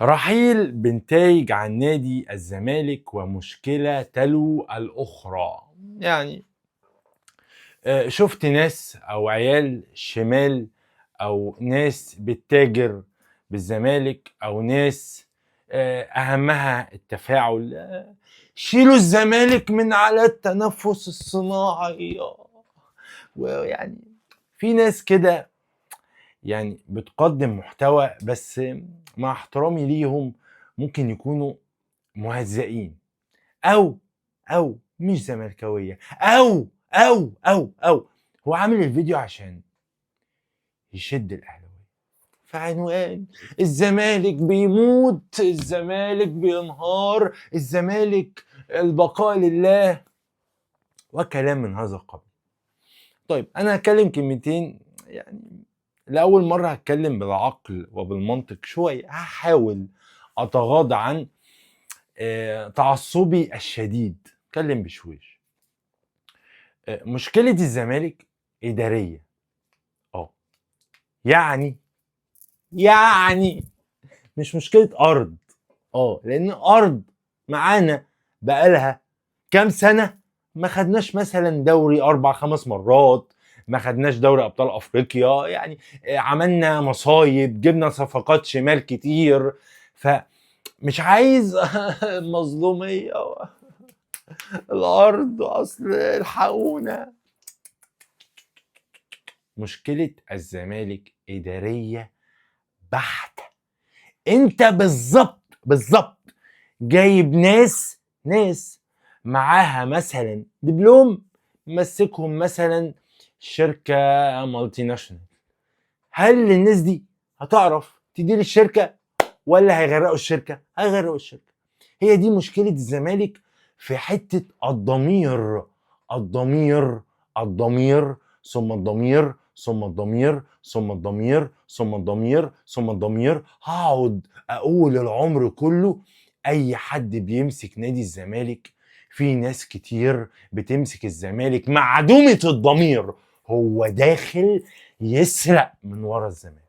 رحيل بنتايج عن نادي الزمالك ومشكلة تلو الأخرى. يعني شفت ناس أو عيال شمال أو ناس بتتاجر بالزمالك أو ناس أهمها التفاعل، شيلوا الزمالك من على التنفس الصناعي. ويعني في ناس كده يعني بتقدم محتوى، بس مع احترامي ليهم ممكن يكونوا مهزئين او مش زملكاويه او او او او هو عامل الفيديو عشان يشد الاهلاوية. فعنوان الزمالك بيموت، الزمالك بينهار، الزمالك البقاء لله، وكلام من هذا القبيل. طيب انا هتكلم كلمتين، يعني لأول مرة هتكلم بالعقل وبالمنطق شوية، هحاول أتغاضى عن تعصبي الشديد، اتكلم بشويش. مشكلة الزمالك إدارية. يعني مش مشكلة أرض، لأن أرض معانا بقالها كام سنة ما خدناش مثلا دوري 4-5 مرات، ما خدناش دوري ابطال افريقيا، يعني عملنا مصايب، جبنا صفقات شمال كتير، فمش عايز مظلومية الارض اصل الحقونا. مشكلة الزمالك ادارية بحتة. انت بالظبط جايب ناس معاها مثلا دبلوم، مسكهم مثلا شركة multinational، هل الناس دي هتعرف تدير الشركة ولا هيغرقوا الشركة؟ هيغرقوا الشركة. هي دي مشكلة الزمالك في حتة الضمير، الضمير، الضمير، ثم الضمير، ثم الضمير، ثم الضمير، ثم الضمير، ثم الضمير. هقعد اقول العمر كله اي حد بيمسك نادي الزمالك، في ناس كتير بتمسك الزمالك معدومة الضمير، هو داخل يسرق من ورا الزمالك.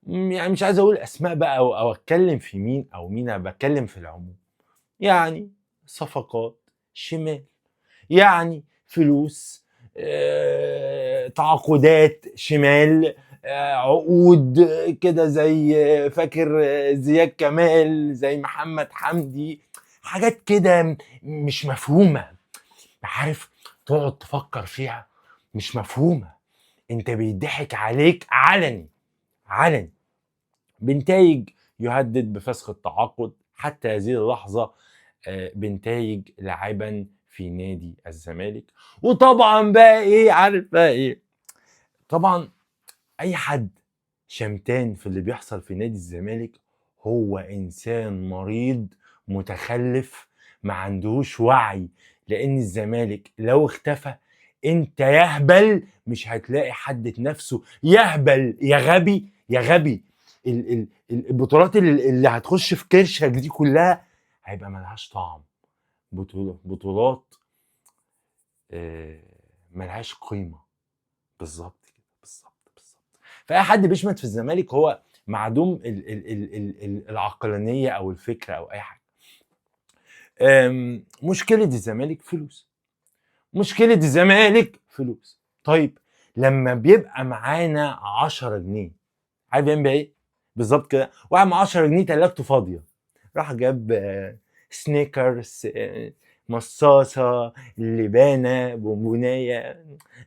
يعني مش عايز اقول اسماء بقى او اتكلم في مين او مين، انا بتكلم في العموم. يعني صفقات شمال، يعني فلوس، تعاقدات شمال، عقود كده زي فاكر زياد كمال، زي محمد حمدي، حاجات كده مش مفهومة، عارف تقعد تفكر فيها مش مفهومة. انت بيضحك عليك علني علني. بنتايج يهدد بفسخ التعاقد حتى هذه اللحظة، بنتايج لاعبا في نادي الزمالك. وطبعا بقى ايه، عارف بقى ايه، طبعا اي حد شمتان في اللي بيحصل في نادي الزمالك هو انسان مريض متخلف ما عندهوش وعي، لان الزمالك لو اختفى انت يهبل مش هتلاقي حد نفسه يهبل يا غبي يا غبي. البطولات اللي هتخش في كرشك دي كلها هيبقى ملهاش طعم، بطولات ملهاش قيمة. بالظبط كده، بالظبط بالظبط. فأي حد بيشمت في الزمالك هو معدوم العقلانية أو الفكرة أو أي حاجة. مشكلة الزمالك فلوس، مشكلة الزمالك فلوس. طيب لما بيبقى معانا 10 جنيه، عارف بيعمل ايه؟ بالظبط كده، واحد مع 10 جنيه تلاجته فاضية، راح جاب سنيكرز، مصاصة، لبانة، بونبوناية،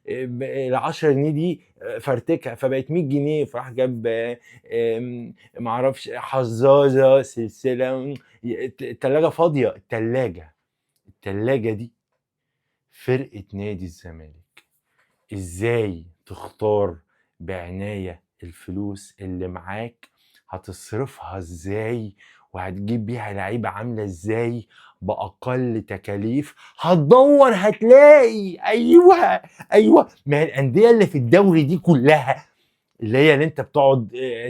ال10 جنيه دي فرتكها فبقت 100 جنيه، فراح جاب معرفش حظاظة، سلسلة، التلاجة فاضية. التلاجة دي فرقة نادي الزمالك. ازاي تختار بعناية الفلوس اللي معاك، هتصرفها ازاي، وهتجيب بيها لعيبة عاملة ازاي بأقل تكاليف؟ هتدور هتلاقي. أيوة أيوة، ما هي الأندية اللي في الدوري دي كلها اللي هي اللي انت بتقعد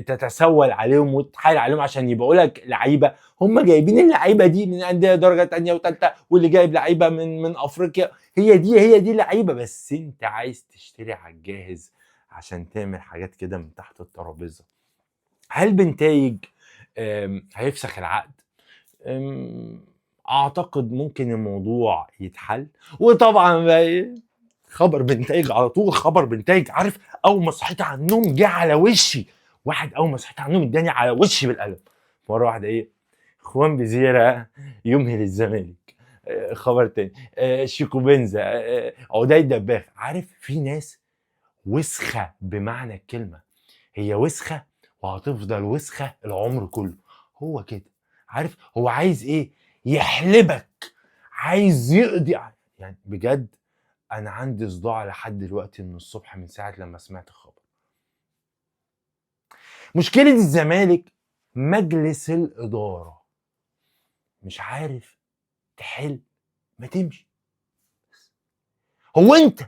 تتسول عليهم وتحايل عليهم عشان يبقوا لك لعيبة، هم جايبين اللعيبة دي من أندية درجة تانية وتالتة، واللي جايب لعيبة من أفريقيا، هي دي لعيبة. بس انت عايز تشتري على الجاهز عشان تعمل حاجات كده من تحت الترابيزة. هل بنتايج هيفسخ العقد. اعتقد ممكن الموضوع يتحل. وطبعا بقى خبر بنتايج على طول، خبر بنتايج. عارف اول ما صحيت على النوم جه على وشي واحد، اول ما صحيت على النوم اداني على وشي بالقلم مرة واحدة. ايه؟ خوان بيزيرا يمهل الزمالك. خبر تاني، شيكو بنزا، عدي دباغ. عارف في ناس وسخة بمعنى الكلمة، هي وسخة وهتفضل وسخة العمر كله. هو كده، عارف هو عايز ايه؟ يحلبك، عايز يقضي يعني بجد انا عندي صداع لحد دلوقتي من الصبح، من ساعة لما سمعت الخبر. مشكلة الزمالك مجلس الادارة مش عارف تحل، ما تمشي. هو انت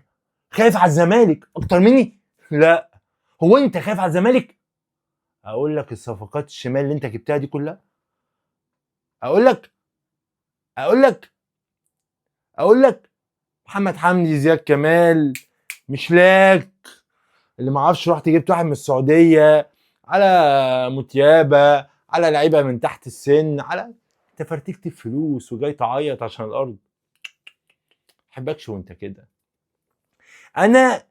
خايف على الزمالك اكتر مني؟ لا. هو انت خايف على الزمالك؟ اقول لك الصفقات الشمال اللي انت جبتها دي كلها، اقول لك اقول لك اقول لك محمد حمدي، زياد كمال، مشلاك اللي ما اعرفش، رحت جبت واحد من السعودية، على متيابه، على لعيبة من تحت السن، على انت فرتكت الفلوس وجاي تعيط عشان الارض. ما احبكش وانت كده. انا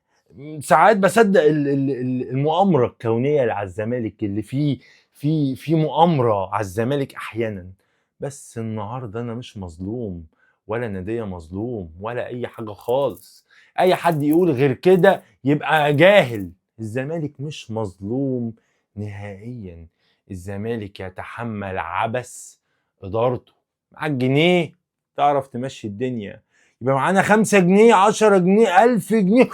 ساعات بصدق المؤامرة الكونية اللي على الزمالك، اللي في مؤامرة على الزمالك احيانا. بس النهارده انا مش مظلوم، ولا ناديه مظلوم، ولا اي حاجة خالص. اي حد يقول غير كده يبقى جاهل. الزمالك مش مظلوم نهائيا. الزمالك يتحمل عبث ادارته. معاك جنيه تعرف تمشي الدنيا، يبقى معانا 5 جنيه، 10 جنيه، 1000 جنيه،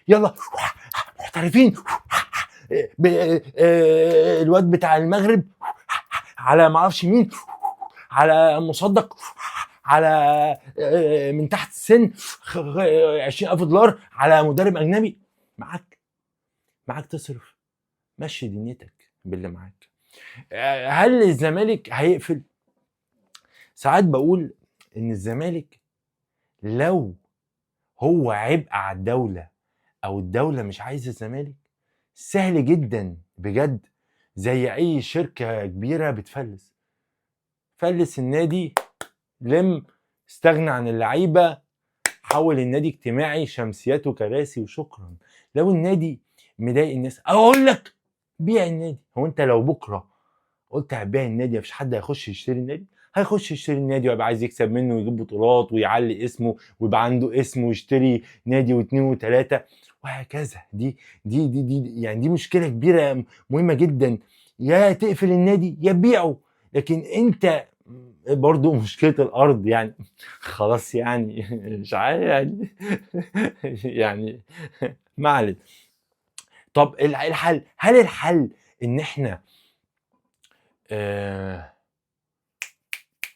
يلا محترفين، الواد بتاع المغرب، على ما اعرفش مين، على مصدق، على من تحت السن 20000 دولار، على مدرب اجنبي. معاك تصرف، مشي دنيتك باللي معاك. هل الزمالك هيقفل؟ ساعات بقول ان الزمالك لو هو عبء على الدولة او الدولة مش عايزة الزمالك، سهل جدا بجد، زي اي شركة كبيرة بتفلس. فلس النادي، لم، استغنى عن اللعيبة، حول النادي اجتماعي، شمسيات وكراسي وشكرا. لو النادي مضايق الناس، اقول لك بيع النادي. هو انت لو بكره قلت هبيع النادي مفيش حد هيخش يشتري النادي؟ هيخش يشتري النادي ويبقى عايز يكسب منه ويجيب بطولات ويعلي اسمه ويبقى عنده اسم ويشتري نادي واثنين وثلاثة وهكذا. دي دي دي دي يعني دي مشكلة كبيرة مهمة جدا. يا تقفل النادي يا تبيعه. لكن انت برضو مشكلة الارض يعني خلاص يعني مش عارف يعني يعني ما علينا. طب الحل، هل الحل ان احنا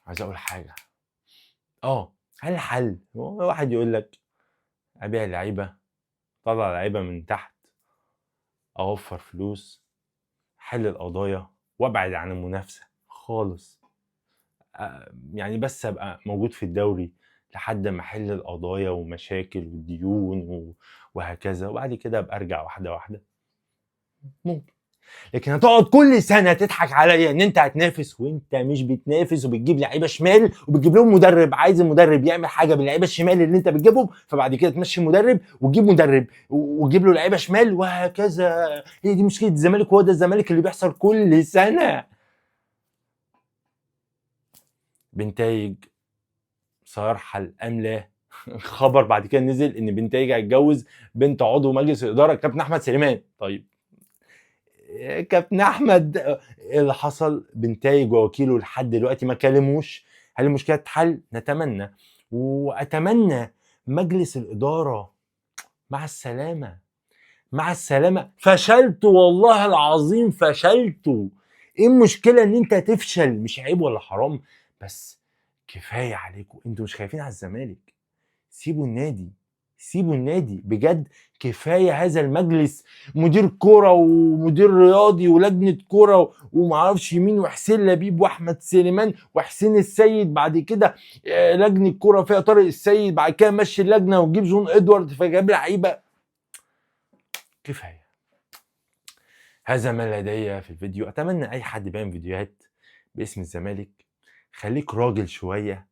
عايز اقول حاجة، هل الحل واحد يقول لك ابيع لعيبة، طلع لعيبة من تحت، اوفر فلوس، حل القضايا، وابعد عن المنافسة خالص، يعني بس ابقى موجود في الدوري لحد ما احل القضايا ومشاكل والديون وهكذا، وبعد كده ابقى ارجع واحدة واحدة. ممكن. لكن هتقعد كل سنة تضحك عليا ان انت هتنافس وانت مش بتنافس، وبتجيب لعيبة شمال وبتجيب لهم مدرب، عايز المدرب يعمل حاجة باللعيبه الشمال اللي انت بتجيبهم، فبعد كده تمشي مدرب وتجيب مدرب وتجيب له لعيبة شمال وهكذا. هي دي مشكلة الزمالك، وهو ده الزمالك اللي بيحصل كل سنة. بنتايج سيرحل ام لا؟ خبر بعد كده نزل ان بنتايج هيتجوز بنت عضو مجلس الادارة كابتن احمد سليمان. طيب كابتن احمد اللي حصل؟ بنتايج ووكيله لحد دلوقتي ما كلموش. هل المشكلة تتحل؟ نتمنى، واتمنى مجلس الادارة مع السلامة، مع السلامة. فشلت والله العظيم فشلت. ايه المشكلة ان انت تفشل؟ مش عيب ولا حرام، بس كفاية عليكم، انتوا مش خايفين على الزمالك. سيبوا النادي، سيبوا النادي بجد، كفاية هذا المجلس، مدير كورة ومدير رياضي ولجنه كورة ومعرفش مين، وحسين لبيب واحمد سليمان وحسين السيد، بعد كده لجنة كورة فيها طارق السيد، بعد كده مشي اللجنة وتجيب جون ادوارد فجاب لعيبة. كفاية. هذا ما لدي في الفيديو. اتمنى اي حد بيعمل فيديوهات باسم الزمالك خليك راجل شوية،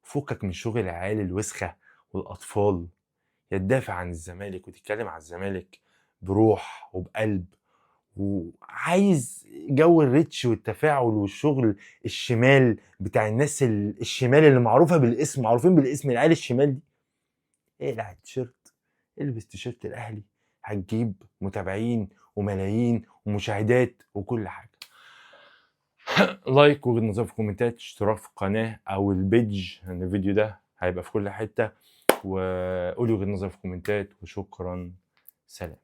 فكك من شغل العيال الوسخة والاطفال، يتدافع عن الزمالك وتتكلم عن الزمالك بروح وبقلب، وعايز جو ال reach والتفاعل والشغل الشمال بتاع الناس الشمال اللي معروفة بالاسم، معروفين بالاسم، العيال الشمال دي. اقلع التيشيرت، البس تيشيرت الاهلي، هتجيب متابعين وملايين ومشاهدات وكل حاجة. like، وجهة نظر في الكومنتات، اشتراك في القناة او ال page، لان الفيديو ده هيبقى في كل حتة. وقولي وجهة نظر في الكومنتات، وشكرا، سلام.